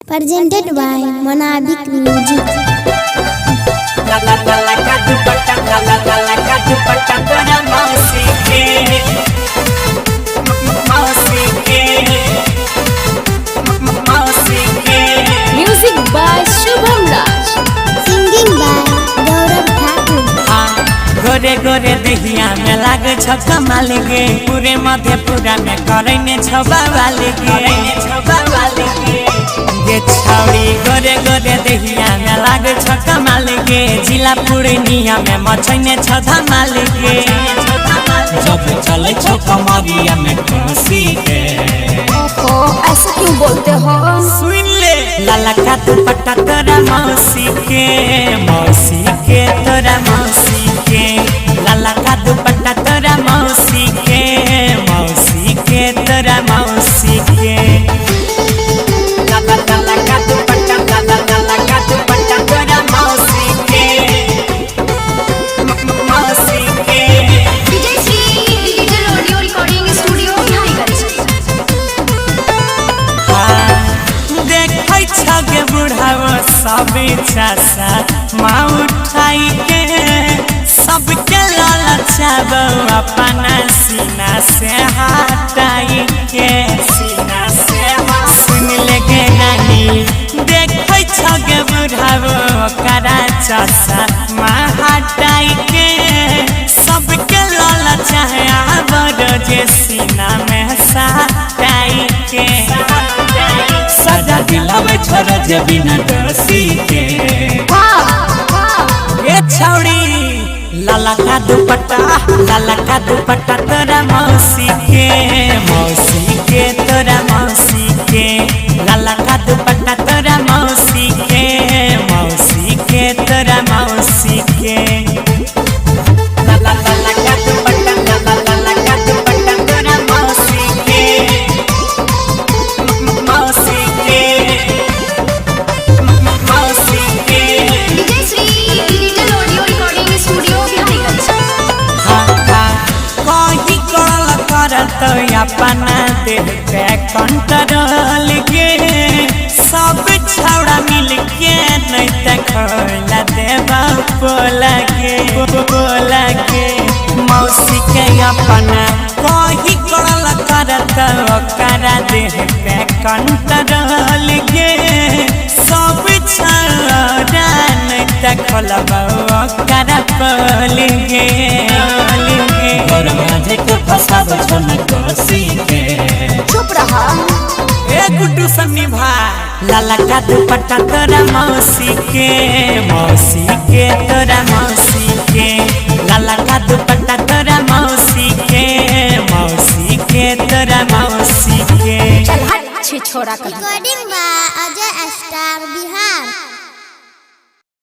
Presented by Monabik Music. काला काला का दुपट्टा, काला काला का दुपट्टा तोरा मौसी के, मौसी के, मौसी के। Music by Shubham Raj. Singing by Gaurav Thakur. हाँ, गोरे गोरे दहिया में लाग छ कमाल गे, पूरे मधेपुरा में करैने छ बवाल गे, गे छौड़ी। गोरे गोरे दहिया में लाग छ कमाल गे, जिला पूर्णिया में मचैने छ धमाल गे। जब चले छो कमरिया में खुशी के। ओहो, ऐसा क्यों बोलते हो? सुन ले, लाला का दुपट्टा तोरा मौसी के, मौसी के, तोरा मौसी के। लाला का दुपट्टा तोरा मौसी के, मौसी के, तोरा मौसी के। लाला लाला का दुपट्टा, लाला लाला का दुपट्टा तोरा मौसी के, मौसी के। Vijay Shri digital audio recording studio, Biharigunj. देखै छ गे बुढ़ाओ सब चाचा माँ उठाई के, सबके ललचाबो अपना सीना से हटाई के, सीना से। सुन ले गे नानी, देखै छ गे बुढ़ाओ करा चाचा माँ हटाई के, सबके ललचाबो जे सीना में सटाई के। सजा दिलावे छोरा जे बिना डसी के। ए छौड़ी, लाला का दुपट्टा, लाला का दुपट्टा तोरा मौसी के, मौसी के, तोरा मौसी के। लाला का दुपट्टा तोरा मौसी के, मौसी के, तोरा मौसी के। लाला लाला का दुपट्टा, लाला लाला का दुपट्टा तोरा मौसी के, मौसी के, मौसी के। Vijay Shri digital audio recording studio, Biharigunj. कही कल करत अपना देह पे कंट्रोल गे, सब छौड़ा मिल के नहीं त खोला देबा बोला गे, बोला गे। मौसी के अपना कही कल करत ओकरा देह पे कंट्रोल गे, सब छौड़ा नहीं त खोलबा ओकरा बोल गे, बोल गे। और माझे के फसाब छो न कसी के। चुप रहा। ए गुड्डू सन्नी भाई, लाला का दुपट्टा तोरा मौसी के, मौसी के, तोरा मौसी के। लाला का दुपट्टा तोरा मौसी के, मौसी के, तोरा मौसी के। चल हट, छी छोरा कहीं। Recording by Ajay Star Bihar.